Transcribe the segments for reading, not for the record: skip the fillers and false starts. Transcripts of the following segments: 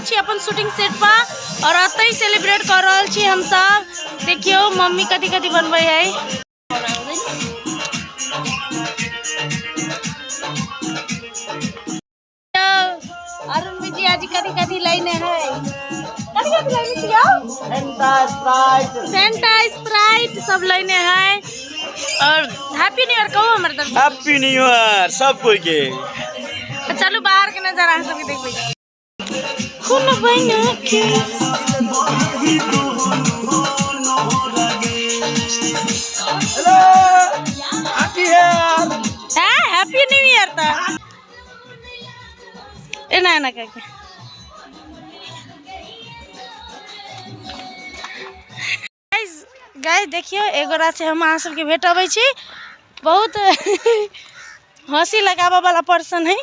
छी अपन shooting set पर और एतहि सेलिब्रेट कर रहल छी हमसब। देखियौ मम्मी कथी कथी बनबै है। अरुण जी आज कथी कथी लाइने है? कथी कथी लाइने छियौ? फेंटा स्प्राइट, फेंटा स्प्राइट सब लाइने है। और हैप्पी न्यू ईयर कहू हमर दर्शक। हैप्पी न्यू ईयर सब कोई के। चलू बाहर के नजारा अहाँ सबके देखबै। खून बना के हेलो हैप्पी ईयर। हाँ हैप्पी न्यू ईयर त एना एना करके गाइस गाइस देखियो एगोरा से हम अहाँ सबके भेटबै छी। बहुत हंसी लगाबऽ वाला पर्सन है।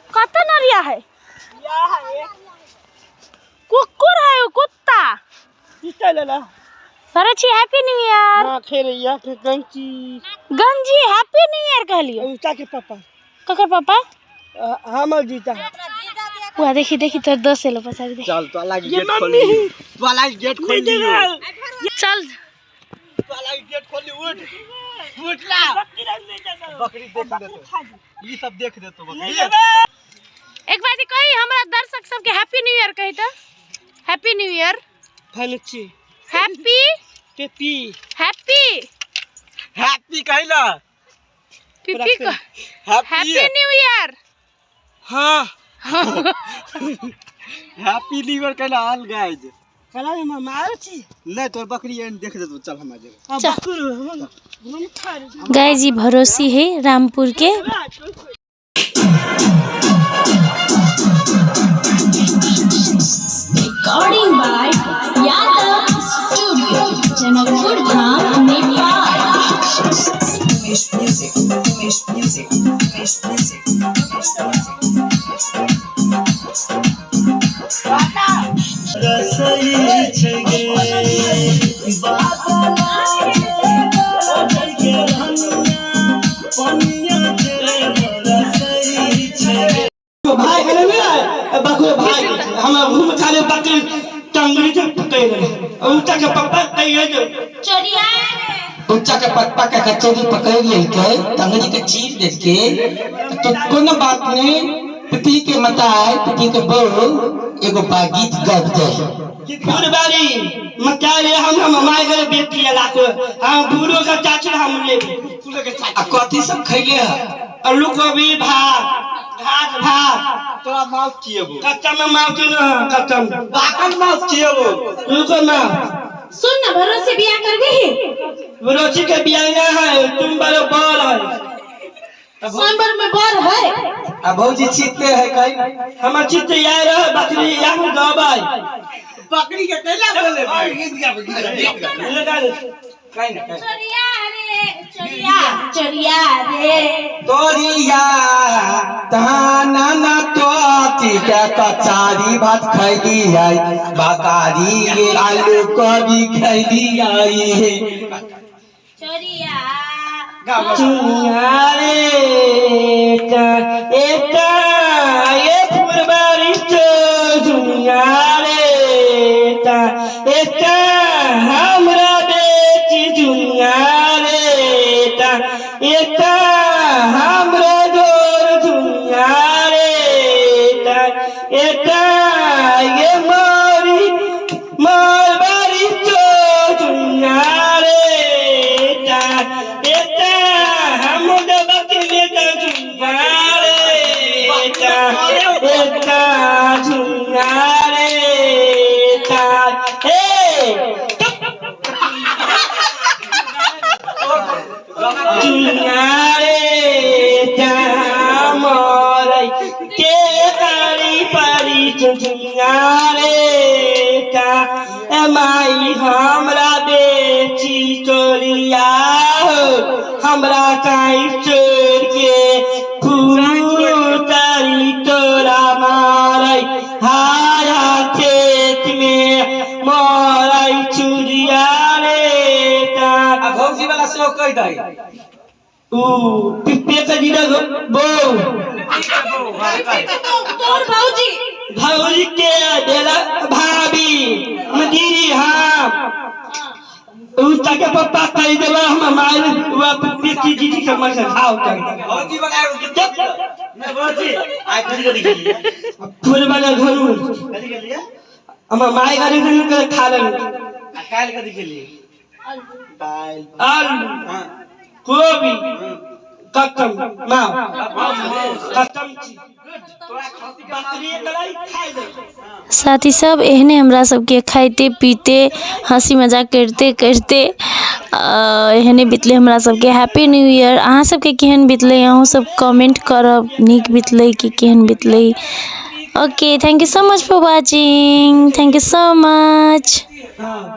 कत नरिया है? कुकुर है वो, कुत्ता। अरे छी हैप्पी न्यू ईयर। हां खेलैया के गंजी। गंजी हैप्पी न्यू ईयर कहलियो। उषा के पापा। ककर पापा? हमर जीता। वह देखी देखी तोर दोस्त एलो पछाड़ी देख। चल तो अलग गेट खोल ली। तो अलग गेट खोल ली। चल तो अलग गेट खोल ली। उठ उठ ला। बकरी देख दे तो। ई सब देख दे तो बकरी। एक बार कही हमरा दर्शक सबके हैप्पी न्यू ईयर कही त। Happy new year. फलची। Happy peppy. Happy happy कहिला। पीपी को हैप्पी न्यू ईयर। हाँ हैप्पी न्यू ईयर कहला ऑल गाइस। कला में मार छी। नहीं तो बकरी एन देख दे तो चल हमरा जगह। गाइस जी भरोसी है रामपुर के। Recording by Yadav Studio, Janakpur Dham, Nepal. Umesh Music, Umesh Music, Umesh Music, Umesh Music. भाई के नहीं बकरो भाई हम घूम खाले बकरी टंगड़ी से पकड़ ले ऊंचा के पप्पा कहिए जो चोरिया ऊंचा के पप्पा के कचौड़ी पकड़ लेके टंगड़ी के चीर देके तो कोनो बात नहीं। पिपी के मताई पिपी के बहू एगो बागीत गाब दे। फुलबारी मचाले हम हमारे घर बेटी लाखो हम बूढ़ों का चाचा हम ले आ कथी सब खैले है? आलू गोभी भात घास भात। तोरा मांस खिएबो। कच्चा में मांस न कच्चा में। बाकन मांस खिएबो। रुको ना। सुन ना भरोसे बियाह करबी ही? भरोसे के बियाह ना है, तुम बड़े बड़ है। सोमवार में बड़ है। आ भौजी चीते है कहीं? हमर चीते यार है, बकरी यार दबाई। बकरी के कैला बोले? कहीं ना कहीं। चोरिया रे चोरिया चोरिया रे तोरिया तहाना ना तो के कचारी भात खैली आई बकारी आलू कभी खैली आई। चोरिया चुनिया रे एता ये फुलबारी चुनिया रे एता हमरा बेची चुनिया रे एता हमरा गोर चुनिया रे एता ये मारी मारबारी चुनिया रे एता हम बकले चुनिया रे एता चुनिया रे ए चुनिया रे मरै के तारी परी चुनिया रे माई हमरा बेची चोरिया हो हमरा काई चोर के फूल तोरा मारै हाया खेत में मरै चुरिया रे आ भौजी वाला सेहो कहि दही। ऊ पिप्पे के जीजा बो तोहर भौजी। भौजी के बेला भाभी दीदी। हाँ, ऊ ताके पप्पा कह देबा हम मार वा पिप्पे की दीदी के मर से खाओ कर। भौजी बनाए मैं भौजी आज कथी कथी खेलिए? फूल वाला घर। कथी खेलिए? हम माय गाड़ी के खा लेन। आ काल्हि कथी खेलिए? दालि। आलू। हाँ। कोबी कटम माँ कटम बकरी कलाई खाइ दे। साथी सब, एहने हमरा सबके खाइते पीते हँसी मजाक करिते करिते एहने बितलै हमरा सबके हैप्पी न्यू ईयर। अहाँ सबके केहन बितलै, अहूँ सब कमेंट करब, नीक बितलै कि केहन बितलै। Okay, thank you so much for watching, thank you so much. हाँ।